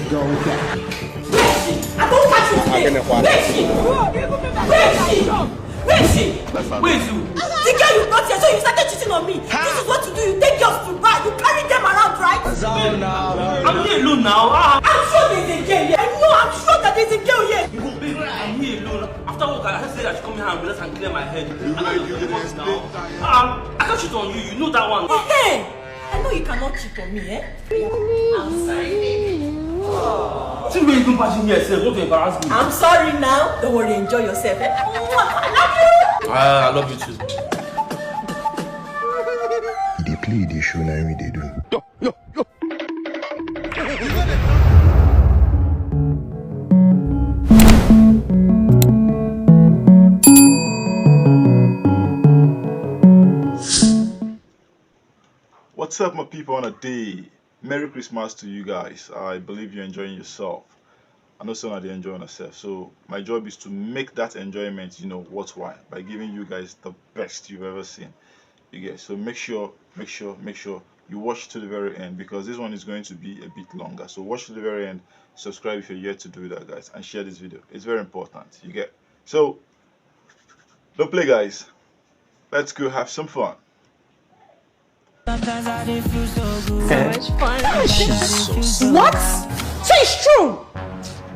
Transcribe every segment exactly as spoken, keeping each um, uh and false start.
Where is she? I don't catch you today. Where is she? Where is she? Where is she? Where is who? The girl you brought here, so you started cheating on me. This is what you do. You take girls to bar, you carry them around, right? I'm here alone now. Ah. I'm sure there's a girl here. I know, I'm sure that there's a girl here. Babe, I'm here alone. After work, I heard say I should come here and relax and clear my head. I know you're doing what now. Ah, I can't cheat on you. You know that one. Hey, I know you cannot cheat on me, eh? I'm sorry, baby. See where you even pass in here, sef. Don't embarrass me. I'm sorry now. Don't worry, enjoy yourself, eh? I love you. Ah, I love you too. Dey play, dey show, na him we dey do. Yo, yo, yo. What's up, my people, on a day? Merry Christmas to you guys. I believe you're enjoying yourself. I know some of you enjoying yourself. So my job is to make that enjoyment, you know, worthwhile by giving you guys the best you've ever seen. You get, so make sure, make sure, make sure you watch to the very end, because this one is going to be a bit longer. So watch to the very end, subscribe if you're yet to do that, guys, and share this video. It's very important. You get, so don't play, guys. Let's go have some fun. What? So it's true.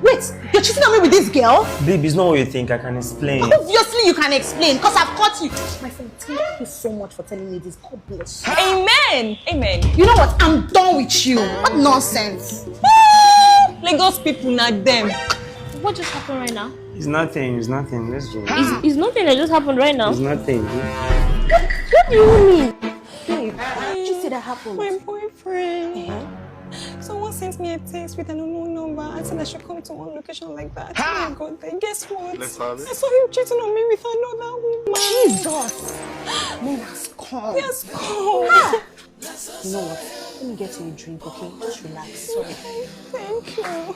Wait, you're cheating on me with this girl? Babe, it's not what you think. I can explain. Obviously, you can explain because I've caught you. My friend, thank you so much for telling me this. God bless you. Amen. Amen. You know what? I'm done with you. What nonsense. Lagos people, not them. What just happened right now? It's nothing. It's nothing. Let's go. It's, it's nothing that just happened right now. It's nothing. What do you mean? Babe, what did you say that happened? My boyfriend. Someone sent me a text with an unknown number and said I should come to one location like that. When I got there, guess what? Let's have it. I saw him cheating on me with another woman. Jesus! Men has come. Yes, come. You know what? Let me get you a drink, okay? Just relax. Sorry. Thank you.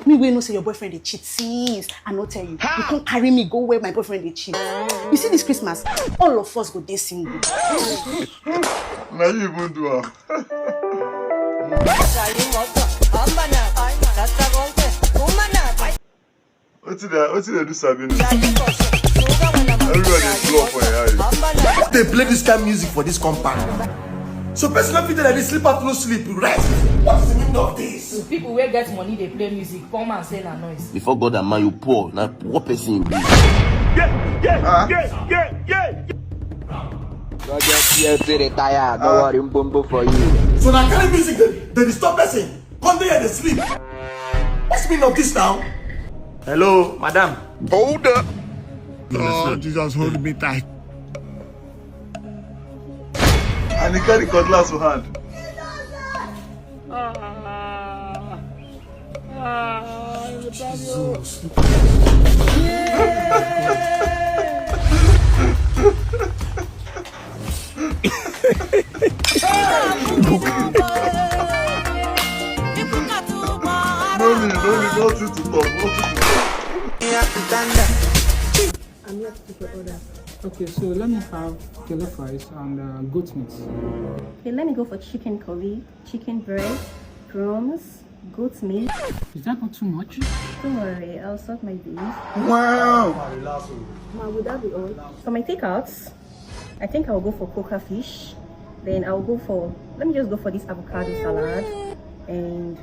Me wey know say your boyfriend dey cheat since I no tell you. You come carry me go where my boyfriend dey cheat. You see this Christmas, all of us go dey single. Na you even do am. Wetin dey wetin dey do Sabina? Everywhere dey blow for your eyes. Who dey play this kind music for this compound? So person no fit tell that this sleep after no sleep rest. What is the meaning of this? People wey get money dey play music, poor man say na noise. Before God and man, you poor. Na poor person you be. Roger T F A dey tire, no worry, mbombo for you. So na carry music dey dey disturb person. Come dey here dey sleep. What's the meaning of this now? Hello, madam. Hold up. Lord Jesus, hold me tight. And he carry cutlass for hand. No need, no need, nothing to talk, nothing to talk. I'm here to take your order. Okay, so let me have jollof rice and uh, goat meat. Okay, let me go for chicken curry, chicken breast, prawns, goat meat. Is that not too much? Don't worry, I'll sort my beans. Wow! Ma, would that be all? For my takeouts, I think I'll go for coca fish. Then I'll go for, let me just go for this avocado salad and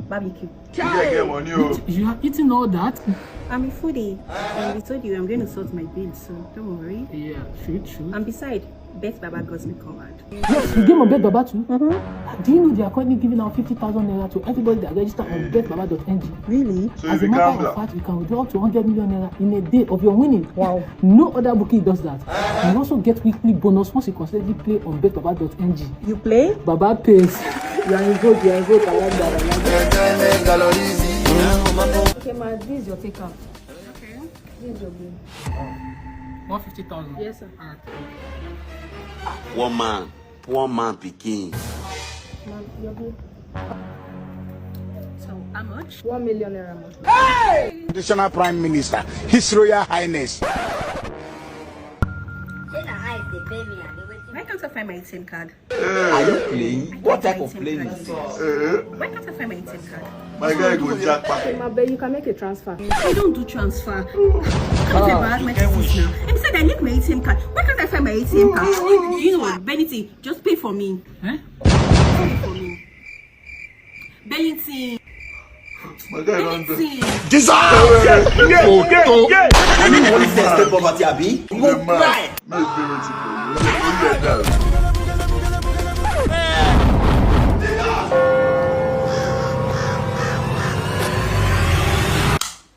barbecue. You get money, oh. You are eating all that? I'm a foodie. And I told you I'm going to sort my bill, so don't worry. Yeah, true, true. And beside, Bet Baba got me covered. Yes, you give on Bet Baba too? Mm-hmm. Do you know they are currently giving out fifty thousand naira to everybody that register on bet baba dot N G? Really? So As you a be matter gambler. Of fact, you can withdraw up to one hundred million naira in a day of your winning. Wow. No other bookie does that. You also get weekly bonus once you consistently play on bet baba dot N G. You play? Baba pays. You are in vote, you are in vote, I like that, I like that. Okay, ma, this is your take out. Okay. This is your bill. One fifty thousand. Yes, sir. Poor man, poor man pikin. Ma'am, your bill. So, how much? One million naira, ma'am. Traditional Prime Minister, His Royal Highness. Say na eyes dey pain me, I dey wait. Michael, Can't find my A T M card. Are you playing? What type of playing is this? Why can't I find my A T M card? My guy go jackpot. Hey, my babe, you can make a transfer. I don't do transfer. Can't embarrass my sister now. He said I need my A T M card. Why can't I find my A T M card? You know what? Benity, just pay for me. Huh? Pay for me. Benity. My guy don do. Jesus! Yeah, yeah, yeah, yeah. You need money to escape poverty, abi? You go cry.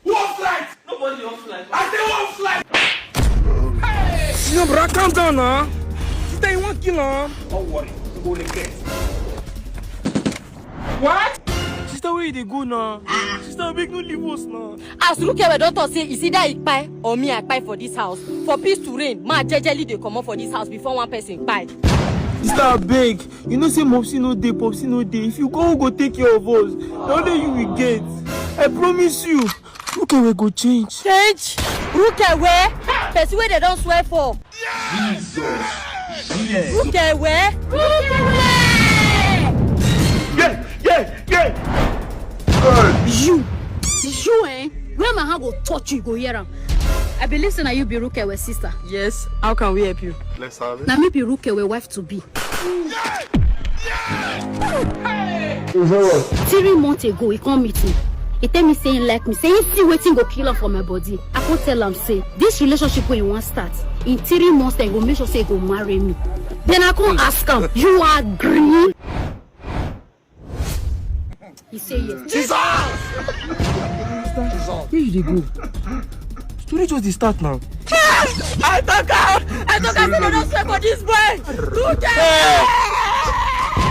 Who off light? Nobody off light. I say who off light. No, bro, calm down now. Sister, you wan kill am? Don't worry, you go regret. What? Sister, where you dey go now? Sister, abeg no leave us now. As Rukewe don talk say, is either I kpai or me I kpai for this house. For peace to reign, ma jejely dey comot for this house before one person kpai. Sister, abeg, you know say Mopsy no dey, Popsy no dey. If you go, who go take care of us? Na only you we get. I promise you, Rukewe go change. Change? Rukewe? Person wey dem don swear for. Jesus! Rukewe? Rukewe! Yeah, yeah, yeah! You! You, eh? Where my hand go touch you, you go hear am. I believe say na you be Rukewe sister. Yes, how can we help you? Let's have it. Na me be Rukewe wife to be. Three months ago, he come meet me. He tell me say he like me, say he see wetin go kill am for my body. I come tell am say this relationship wey he wan start, in three months time, he go make sure say he go marry me. Then I come ask am, you agree? He say yes. Jesus! Where you dey go? Story just dey start now. I talk am! I talk am say dem don swear for this boy! Ruke!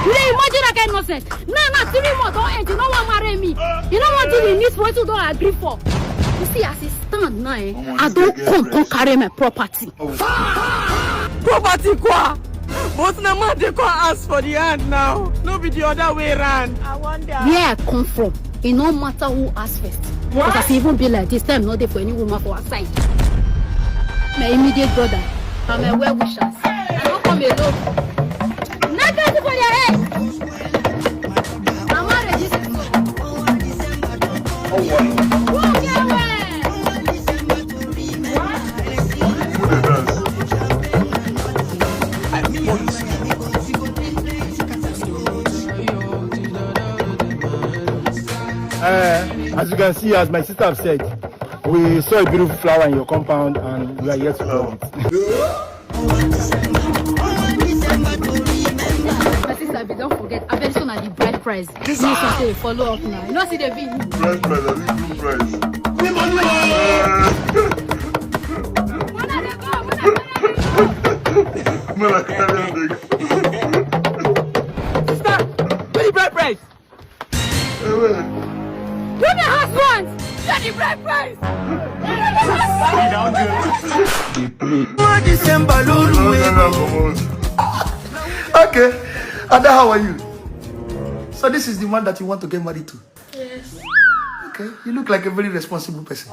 You dey imagine that kind nonsense? Now, now, three months don end, you no wan marry me. You no wan do the needful wetin we don agree for. You see, as e stand now, eh, I don come, come carry my property. Property kwa! But na man dey come ask for the hand now, no be the other way round. I wonder. Where I come from, e no matter who ask first. Because as e even be like this, time no dey for any woman for our side. My immediate brother and my well wishers. I no come alone. Knack person for their head. Na marriage this is so. Who get well? Uh, as you can see, as my sister have said, we saw a beautiful flower in your compound and we are here to love it. My sister, if you don't forget, I bet you na the bride price. This is say follow up now. You know, see the video. Bride price, I didn't do price. Man, I can't handle it. Sister, where the bride price? Where my husband? Where the bride price? December, Lord, Okay, Ada, how are you? So this is the man that you want to get married to? Yes. Okay, you look like a very responsible person.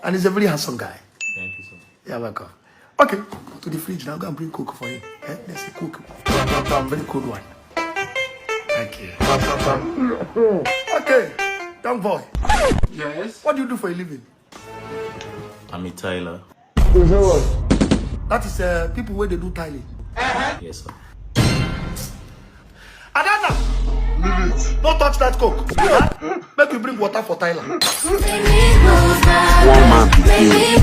And he's a very handsome guy. Thank you so much. You're welcome. Okay, go to the fridge now. Go and bring coke for him. Eh? There's a coke. Bam, bam, bam, very cold one. Thank you. Bam, bam, bam. Okay, young boy. Yes. What do you do for a living? I'm a tiler. That is uh, people where they do tiling. Yes, sir. Adana! Don't touch that coke. Huh? Make you bring water for Tyler. One man pikin.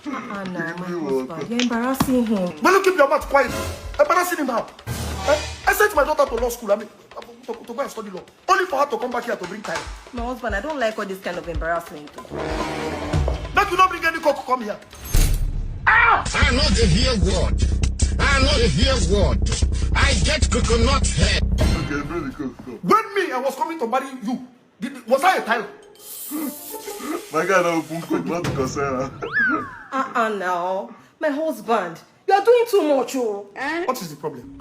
Ah, nah, my husband. You're embarrassing him. Will you keep your mouth quiet? Embarrassing him how? Eh? I sent my daughter to law school. I mean, to, to go and study law. Only for her to come back here to bring Tyler. My husband, I don't like all this kind of embarrassment. Make you not bring any coke come here. I know the hear word. I know the hear word. I get coconut head. Okay, bring the coke. Come. When me, I was coming to marry you, did, was I a Tyler? My guy don't open coke, not concern. Uh-uh now. My husband, you are doing too much, oh. Eh? What is the problem?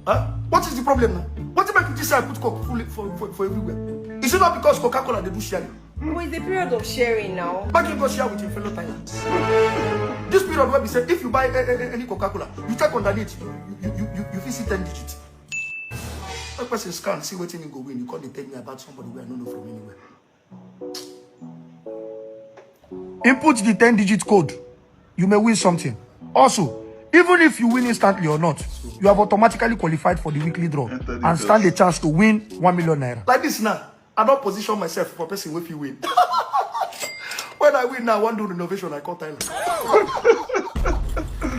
Huh? What is the problem now? What if I could just say I put coke full for, for, for everywhere? Is it not because Coca-Cola they do sharing? Well, it's the period of sharing now. But you go share with your fellow Thailands. This period where we say if you buy a, a, a, any Coca-Cola, you check underneath, you you you you, you fit see ten digits. That person scan, see wetin he go win. You come dey tell me about somebody wey I no know from anywhere. Input the ten digit code. You may win something. Also, even if you win instantly or not, you have automatically qualified for the weekly draw and stand a chance to win one million naira. Like this now, I don't position myself for person wey fit win. When I win now, I wan do renovation, I call Tyler.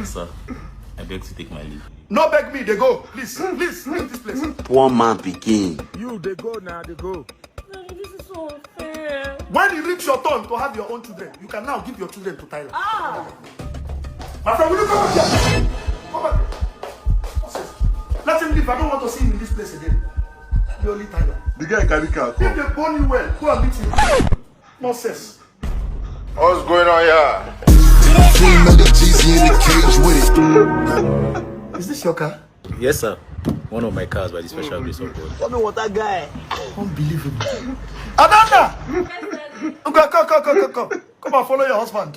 Sir, I beg to take my leave. No beg me, dey go. Please, please, leave this place. Poor man pikin. You dey go now, dey go. Daddy, this is so unfair. When you reach your turn to have your own children, you can now give your children to Tyler. Ah! My friend, will you come back here? Come back here. What's this? Let him leave. I don't want to see him in this place again. Let me only Tyler. The guy carry car come. If they born you well, go and meet him. Nonsense. What's going on here? Full Mega Jeezy in the cage with it. Is this your car? Yes, sir. One of my cars by the special grace of God. Tell me what that guy. Unbelievable. Adana! Come, come, come, come, come, come. Come and follow your husband.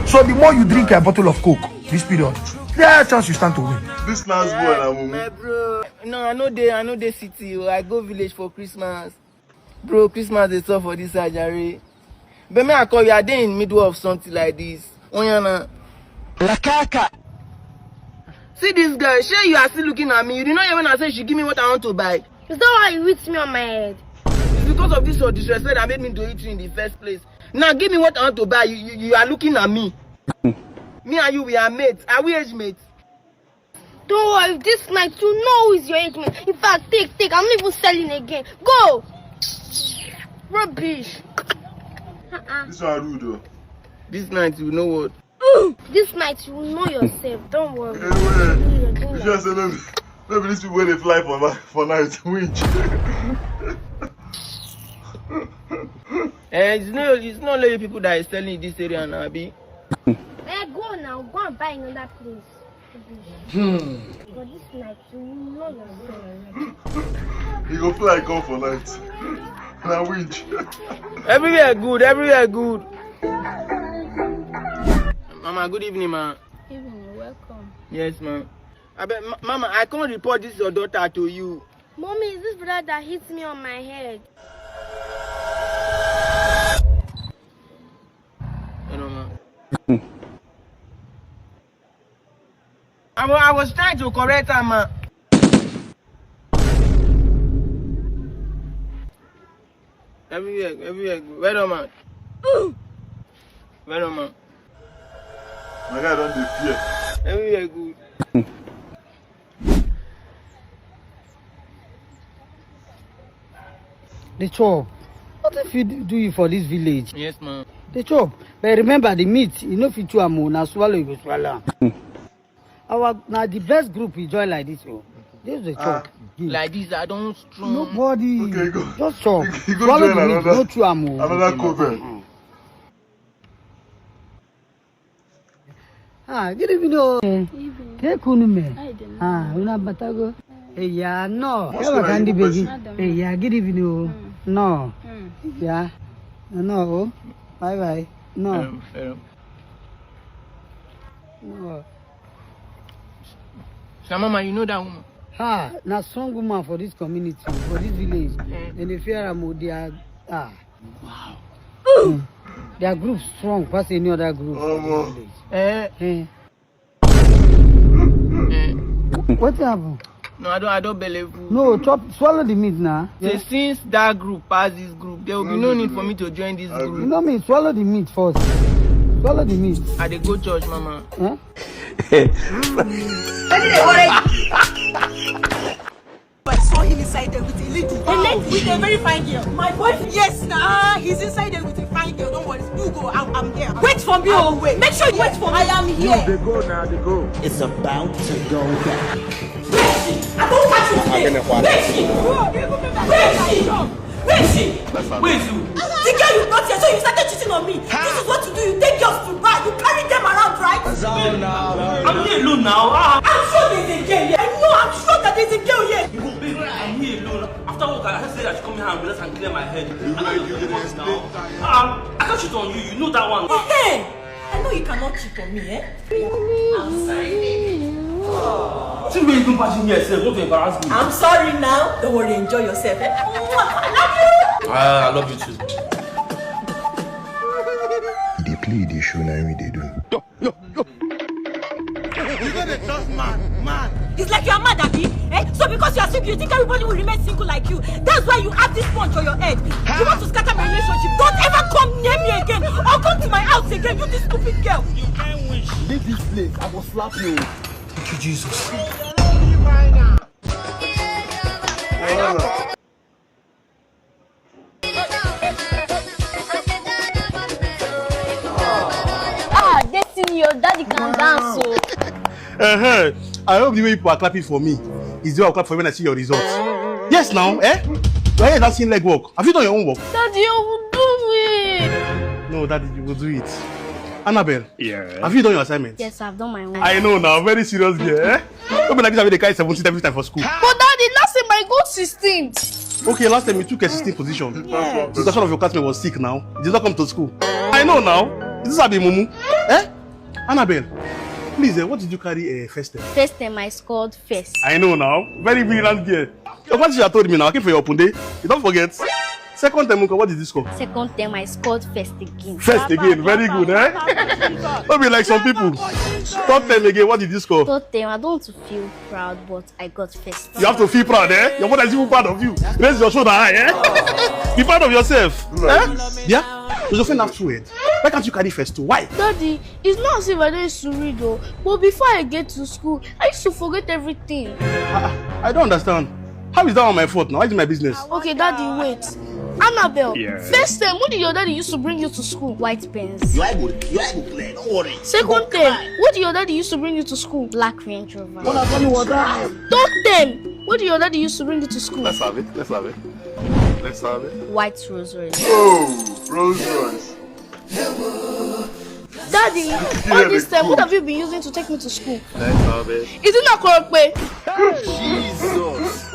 So the more you drink a bottle of Coke this period, the higher chance you stand to win. This last boy, na mumu. My bro, no, I no dey, I no dey city o. I go village for Christmas. Bro, Christmas dey tough for this side, jare. But me, I call you, I dey in middle of something like this. Onyana. Lakaka. See this girl, shey you are still looking at me. You did not hear when I said she give me what I want to buy. Is that why you hit me on my head? It's because of this your disrespect that made me to hit you in the first place. Now give me what I want to buy. You, you, you are looking at me. Me and you, we are mates. Are we age mates? Don't worry, this night you know who is your age mate. In fact, take, take. I'm not even selling again. Go! Rubbish. Uh-uh. This one rude, though. This night you know what? This night you know yourself. Don't worry. Anyway, you just say no be, no be these people wey dey fly for night, for night, winch. Eh, it's not, it's not only people that is selling in this area now, abi? Eh, go now, go and buy another place. Hmm. But this night, you know yourself. You go fly come for night. Na winch. Everywhere good, everywhere good. Mama, good evening, ma. Evening, welcome. Yes, ma. I bet, ma-, Mama, I can't report this your daughter to you. Mommy, is this brother that hit me on my head? Hello, ma. I wa-, I was trying to correct her, ma. Everywhere, everywhere good. Well done, man. Well done, man. My guy don dey fear. Everywhere good. Dey chop. What if you do you for this village? Yes, man. Dey chop. But remember the meat, you no fit chew am o, na swallow you go swallow am. Our, na the best group we join like this o. Just dey chop. Like this, I don strong. Nobody. Okay, go. Just chop. You go swallow the meat, no chew am o. Another cover. Ah, good evening o. Evening. Take unu me. How you doing? Ah, una batago. Eh, yeah, no. Ewa kandi baby. Eh, yeah, good evening o. No. Yeah. No. Bye bye. No. No. So, Mama, you know that woman? Ha, na strong woman for this community, for this village. Mm. And if you are a Modia, ah. Wow. Mm. Their group strong pass any other group for this village. Eh. Eh. Wetin happen? No, I don't, I don't believe you. No, chop, swallow the meat now. Say, since that group pass this group, there will be no need for me to join this group. You know me, swallow the meat first. Swallow the meat. I dey go church, Mama. Eh? I saw him inside there with a lady. A lady? With a very fine girl. My boyfriend? Yes, nah, he's inside there with a fine girl. Don't worry. You go. I'm, I'm here. Wait for me, oh. Wait. Make sure you wait for me. I am here. Dey go now, dey go. It's about to go down. Wait, I don't catch you today. Wait, wait, wait. Wait, wait. The girl you brought here, so you started cheating on me. This is what you do. You take girls to bar. You carry them around, right? I'm here alone now. Ah. I'm sure there's a girl here. I know. I'm sure that there's a girl here. I said that you come here and relax and clear my head. I know you do this now. Um, I can't cheat on you. You know that one. Hey! I know you cannot cheat on me, eh? I'm sorry, baby. See where you do pass me yourself. Don't embarrass me. I'm sorry now. Don't worry, enjoy yourself, eh? I love you. Ah, I love you too. They play the show now we they do. Yo, yo, yo. You know the trust man, man. It's like you're mad at me, eh? So because you are single, you think everybody will remain single like you. That's why you have this sponge on your head. You want to scatter my relationship. Don't ever come near me again or come to my house again, you this stupid girl. Leave this place. I will slap you. Thank you, Jesus. Ah, Destiny, your daddy can dance, so. Uh-huh. I hope the way people are clapping for me is the way I clap for you when I see your results. Yes, now, eh? Your head dancing leg work. Have you done your own work? Daddy, I will do it. No, Daddy, you will do it. Annabelle, yeah, have you done your assignment? Yes, I've done my own. I know now, very serious girl, eh? Don't be like this, I dey carry seventeen every time for school. But Daddy, last time I got sixteenth. Okay, last time you took a sixteenth position. Yes. Because one of your classmates was sick now. He did not come to school. I know now. Is this Abi Mumu? Eh? Annabelle, please, eh, what did you carry, eh, first time? First time I scored first. I know now. Very brilliant girl. Your class teacher told me now. I came for your open day. You don't forget. Second time, what did you score? Second time, I scored first again. First again. Very good, eh? Don't be like some people. Third time again, what did you score? Third time, I don't want to feel proud, but I got first. You have to feel proud, eh? Your mother is even proud of you. Raise your shoulder high, eh? Be proud of yourself. Eh? Yeah? You just have two head. Why can't you carry first two? Why? Daddy, it's not as if I don't used to read, though. But before I get to school, I used to forget everything. I, I don't understand. How is that one my fault now? Why is it my business? Okay, Daddy, wait. Annabelle, yeah, first time, what did your daddy used to bring you to school? White pens. Your eye go, your eye go clear. Don't worry. Second time, what did your daddy used to bring you to school? Black Range Rover. Wanna tell me what that? Third time, what did your daddy used to bring you to school? Let's have it. Let's have it. Let's have it. White Rolls Royce. Oh, Rolls Royce. Daddy, all this time, what have you been using to take me to school? Let's have it. Is it not correct? Jesus!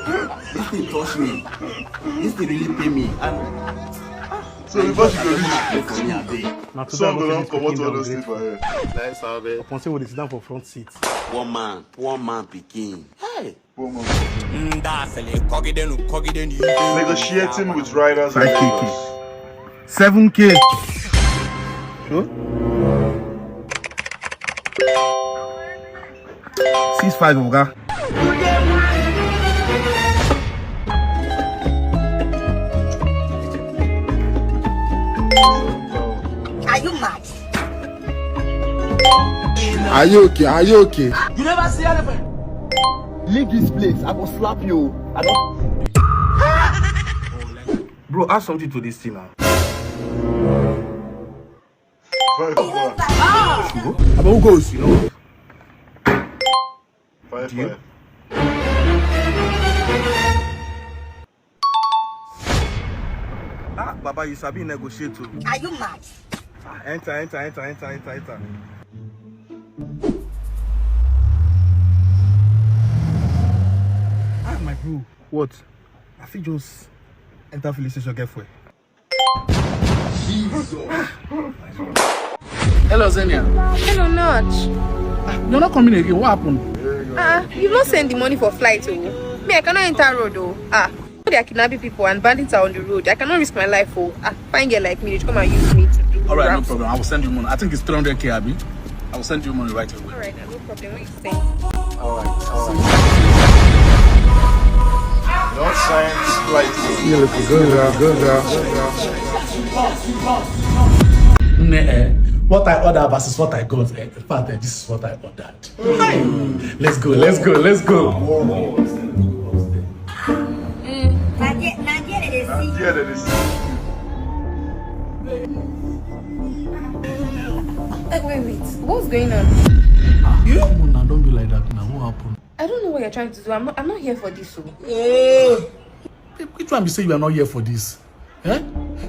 This thing touch me. This thing really pay me. And so the boss is pay for me, I beg. Now today some of them come out all those things for here. Let's have it. Upon say we dey sit down for front seat. One man, one man pikin. Hey! Negotiating with riders in Lagos. Seven K. Sure. Six five, Oga. Are you mad? Are you okay? Are you okay? You never see anything. Leave this place. I go slap you. I don't. Bro, add something to this thing now. Five, five. Bro, I will go, you know. Five, five. Ah, Baba, you sabi negotiate too. Are you mad? Ah, enter, enter, enter, enter, enter, enter. Ah, my bro. What? I fit just enter filling station get fuel. Hello, Zenia. Hello, Notch. Ah, you're not coming again. What happened? Ah, you not send the money for flight, oh. Me, I cannot enter road, oh. Ah, they are kidnapping people and bandits are on the road. I cannot risk my life, oh. Ah, fine girl like me, they come and use me to do. All right, no problem. I will send you money. I think it's three hundred K, Abi. I will send you money right away. All right, no problem. What you say? All right, all right. Don't sign flight. You look good, girl. Good, girl. Nah, eh, what I order versus what I got. Eh, in fact, eh, this is what I ordered. Hi. Let's go, let's go, let's go. Mm, na there, na there they dey see. Na there they dey see. Wait, wait, wait. What's going on? Ah, you? Come on now, don't be like that now. What happened? I don't know what you're trying to do. I'm not, I'm not here for this, oh. Eh, which one be say you are not here for this? Eh?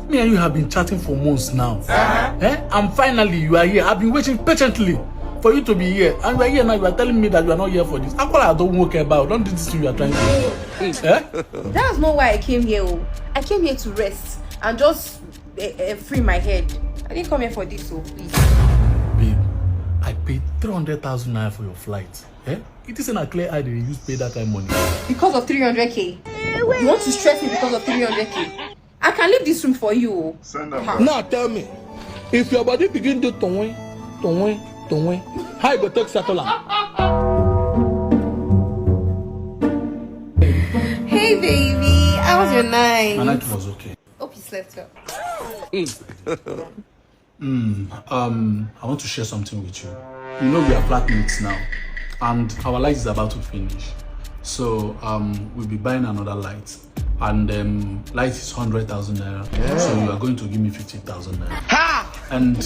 Me and you have been chatting for months now. Eh? And finally, you are here. I've been waiting patiently For you to be here, and you are here now, you are telling me that you are not here for this. Akwala, I don't work about. Don't do this thing you are trying to do. Eh? That's not why I came here. Oh. I came here to rest and just uh, uh, free my head. I didn't come here for this, so please. Babe, I paid three hundred thousand naira for your flight. Eh? It isn't a clear eye they use pay that kind of money. Because of three hundred K? You want to stress me because of three hundred K? I can leave this room for you. Oh. Send them back. Now tell me, if your body begin do tonwe, tonwe, tonwe, how you go take settle am? Hey baby, how was your night? My night was okay. Hope you slept well. Mm, um, I want to share something with you. You know we are flatmates now, and our light is about to finish. So um, we'll be buying another light, and um, light is hundred thousand naira. So you are going to give me fifty thousand naira, and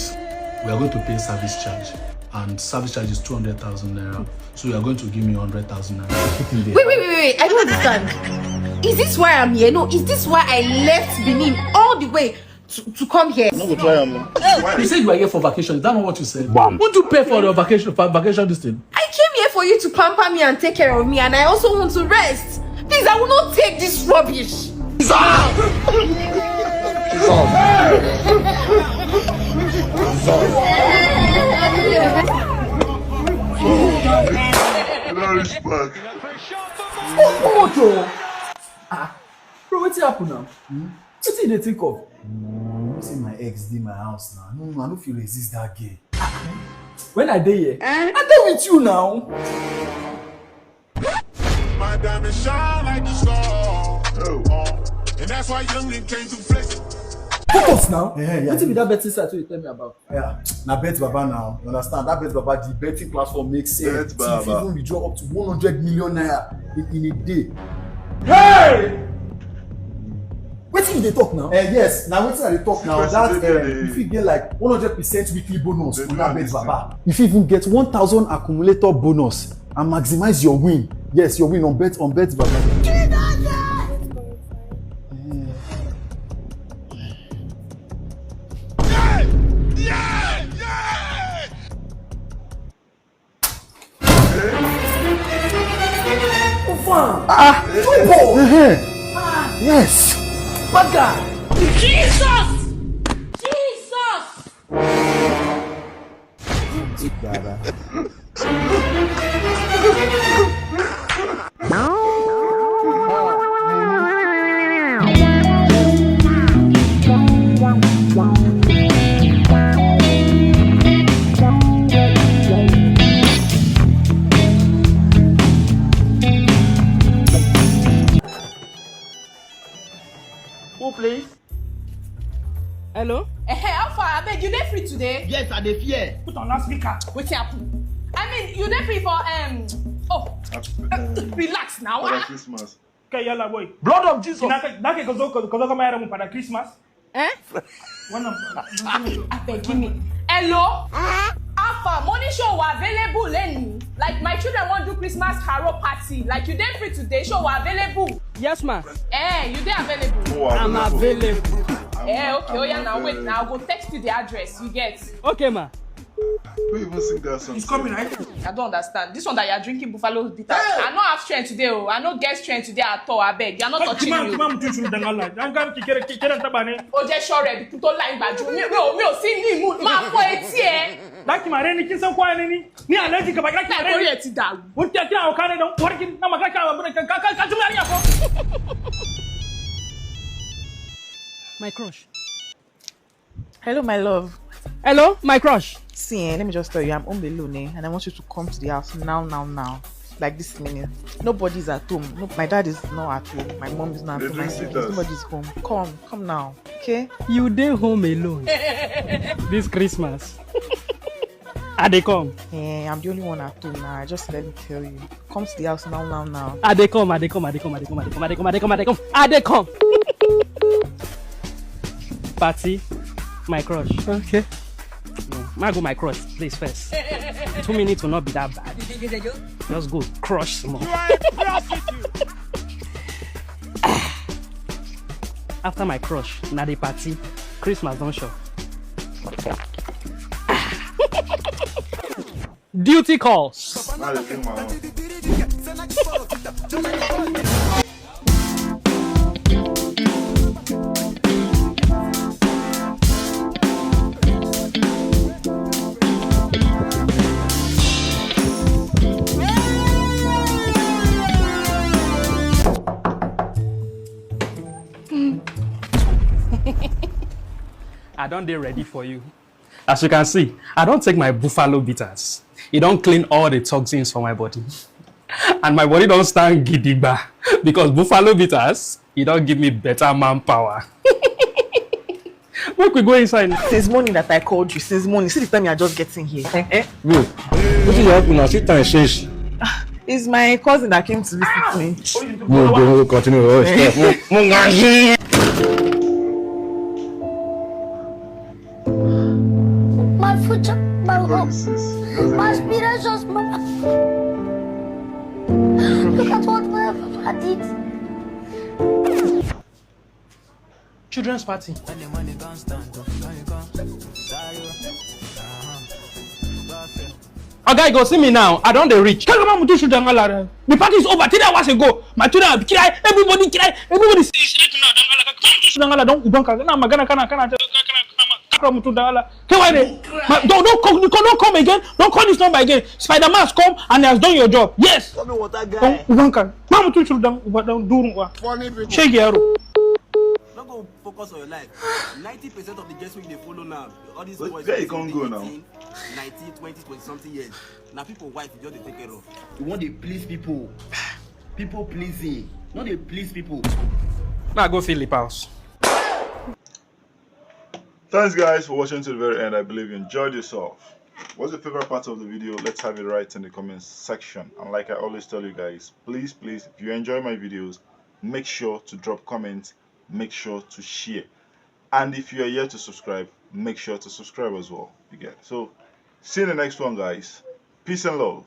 we are going to pay service charge, and service charge is two hundred thousand naira. So you are going to give me hundred thousand naira. Wait, wait, wait, wait. I don't understand. Is this why I'm here? No, is this why I left Benin all the way to, to come here? No go try am. You said you are here for vacation. Is that not what you said? Won't you pay for the vacation, for vacation this thing? I came here for you to pamper me and take care of me, and I also want to rest. Please, I will not take this rubbish. Nourish back. Oh, oh, Joe. Ah, bro, wetin happen now? Hmm? Wetin you dey think of? No, you see my ex dey my house now. No, no, I no fit resist that girl. When I dey here, I dey with you now. My diamond shine like the sun. And that's why young niggas came to flex. Focus now. Eh, yeah. Wetin be that betting site wey you tell me about? Yeah, na bet baba now. You understand? That bet baba, the betting platform makes sense. Bet Baba. If you even withdraw up to one hundred million naira in, in a day. Hey! Wetin you dey talk now? Uh, yes, now wetin I dey talk now. That uh, you fit get like one hundred percent weekly bonus on that bet baba. You fit even get one thousand accumulator bonus and maximize your win. Yes, your win on bet on bet baba. Ah, football. Yes. Baga. Jesus! Jesus! Who please? Hello? Eh, how far? Abeg, you dey free today? Yes, I dey fear. Put on loudspeaker. Wetin happen? I mean, you dey free for um. Oh, uh, relax now. Father Christmas. Kai yalla boy. Blood of Jesus. Ina ka dake ka zo ka zo ka mayar mu fada Christmas. Eh? Wannan Abeg, give me. Hello? How far? Morning show wa available leni. Like my children wan do Christmas carol party. Like you dey free today, show wa available. Yes ma. Eh, you dey available. Oh, I I'm don't know. Available. Eh, okay, oh yeah, now wait, now I go text you the address. You get? Okay ma. Who even sing that song? It's coming right? I don't understand. This one that you are drinking buffalo bitter. I no have strength today, oh. I no get strength today at all. Abeg, you are not touching Kima me. Kima mutum shi dan Allah. Dan ka ki kira ki kira taba ne. O jẹ́ ṣọ́rẹ́ bí tó láì gbàjú. Mi ò mi ò sí ní ìmú. Máa fọ etí ẹ. Daki mare ni kin san kwaye ne ni? Ni alaji ka baki daki Láì mare kórè ni. Ẹ ti dàrú. Wani ta kira wa kane dan warkin na magana ka wa ka ka ka jumla ya ko. My crush. Hello, my love. Hello, my crush. See, eh, let me just tell you, I'm home alone, eh, and I want you to come to the house now, now, now. Like this minute. Nobody's at home. No, my dad is not at home. My mom is not at They home. drink My siblings. bitters. Nobody's home. Come, come now, okay? You dey home alone. This Christmas. I dey come. Eh, I'm the only one at home now. Just let me tell you. Come to the house now, now, now. I dey come, I dey come, I dey come, I dey come, I dey come, I dey come, I dey come, I dey come, I dey come. Party, my crush. Okay. No, ma go my crush place first. Two minutes will not be that bad. Just go crush small. You are a prostitute. After my crush, na the party. Christmas don show. Duty calls. Now they drink my own. I don dey ready for you. As you can see, I don take my buffalo bitters. E don clean all the toxins for my body. And my body don stand gidigba because buffalo bitters, e don give me better manpower. Make we go inside now. Since morning that I called you, since morning, see the time you are just getting here. Eh? Bro, wetin dey happen now? See time change. It's my cousin that came to visit me. Mo go mo continue with all stuff. Mo mo ga ṣe. My future, my hope, my aspirations, my. Look at what my papa did. Children's party. Oga, you go see me now. I don dey reach. Kaka mamu tushu dangala. The party is over three hours ago. My children have cried. Everybody cried. Everybody say straight now. Dangala. Kaka mamu tushu dangala. Don ubanka. Na magana kana kana kana kana kana mutu dangala. K Y D. Ma, don't don't come don't come again. Don't call this number again. Spider-Man has come and he has done your job. Yes. Tell me what that guy. Don ubanka. Mamu tushu dang uba don durun wa. Shege yaro. No go focus on your life. Ninety percent of the girls wey you dey follow now, all these Where- boys where wey you come dey go now? eighteen, nineteen, twenty, twenty something years, na people wife you just dey take care of. You wan dey please people. People pleasing. No dey please people. Now go Philip house. Thanks, guys, for watching to the very end. I believe you enjoyed yourself. What's your favorite part of the video? Let's have it right in the comments section. And like I always tell you guys, please, please, if you enjoy my videos, make sure to drop comments, make sure to share. And if you are yet to subscribe, make sure to subscribe as well. You get it? So, see you in the next one, guys. Peace and love.